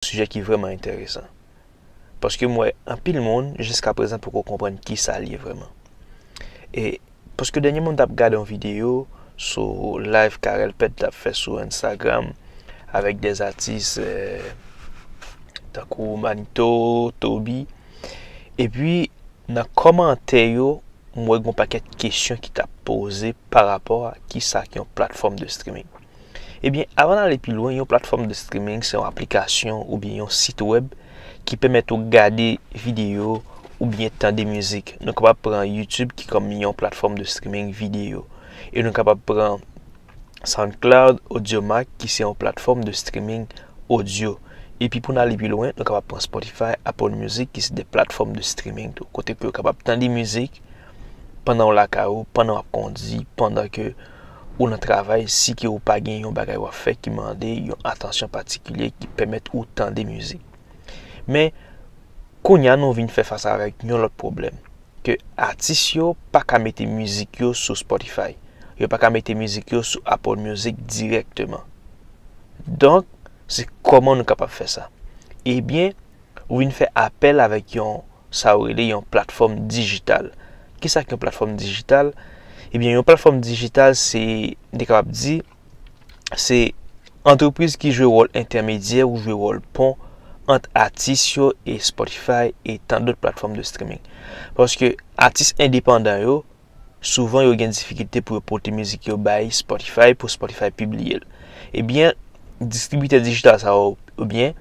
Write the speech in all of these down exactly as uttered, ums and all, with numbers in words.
sijè ki vrèman enteresan. Paske m wè anpil moun jiska prezan poko konprann kisa l ye vrèman. E paske dènyèman m t ap gade yon videyo sou live Carel Pèt t ap fè sou Instagram avèk de atis eh, tankou Manito, Toby. Epi nan kòmantè yo, m wè gen yon pakèt kesyon ki t ap poze pa rapò a kisa ki yon platfòm de streaming. Ebyen, avan n ale pi lwen, yon platfòm de streaming se yon aplikasyon oubyen yon sit wèb ki pèmèt ou gade videyo oubyen tande mizik. Nou kapab pran YouTube ki kòm yon platfòm de streaming videyo. E nou kapab pran SoundCloud, Audiomack ki se yon platfòm de streaming odyo. Epi pou n ale pi lwen, nou kapab pran Spotify, Apple Music ki se de platfòm de streaming tou. Kote ke ou kapab tande mizik pandan w lakay ou, pandan w ap kondi, pandan ke ou nan travay, si ke ou pa gen yon bagay w ap fè ki mande yon atansyon patikilye ki pèmèt ou tande mizik. Men, kounye a nou vin fè fas avèk yon lòt pwoblèm, ke atis yo pa ka mete mizik yo sou Spotify. Yo pa ka mete mizik yo sou Apple Music dirèkteman. Donk, se kòman nou kapab fè sa? Ebyen, ou vin fè apèl avèk yon, sa yo rele yon platfòm dijital. Kisa ki yon platfòm dijital? Ebyen, yon platfòm dijital, se, m te kapab di, se antrepriz ki jwe wòl entèmedyè ou jwe wòl pon ant atis yo e Spotify e tan dòt platfòm de streaming. Paske atis endepandan yo, souvan yo gen difikilte pou yo pote mizik yo bay Spotify pou Spotify pibliye l. Ebyen, distribitè dijital sa yo, oubyen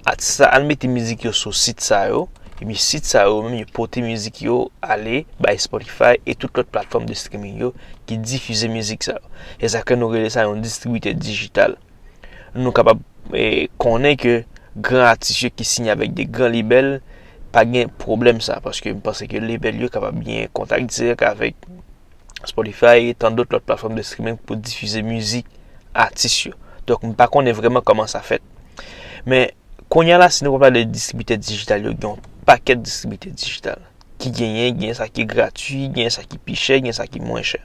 atis la al mete mizik yo sou sit sa yo, epi sit sa yo menm yo pote mizik yo ale bay Spotify e tout lòt platfòm de streaming yo ki difize mizik sa yo. E sa ke nou rele sa yon distribitè dijital. Nou kapab eh, konnen ke gran atis yo ki siyen avèk de gran lebèl pa gen pwoblèm sa, paske m panse ke lebèl yo kapab gen kontak dirèk avèk Spotify e tan dòt lòt platfòm de streaming pou difize mizik atis yo. Donk, m pa konnen vrèman kòman sa fèt. Men, kounye a la, si nou pral pale de distribitè dijital yo, gen yon pakèt distribitè dijital ki genyen, gen sa ki gratui, gen sa ki pi chè, gen sa ki mwen chè.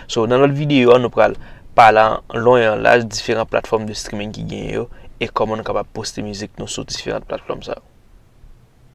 So, nan lòt videyo a, nou pral pale an lon e an laj diferan platfòm de streaming ki genyen yo e kòman nou kapab poste mizik nou sou diferan platfòm sa yo.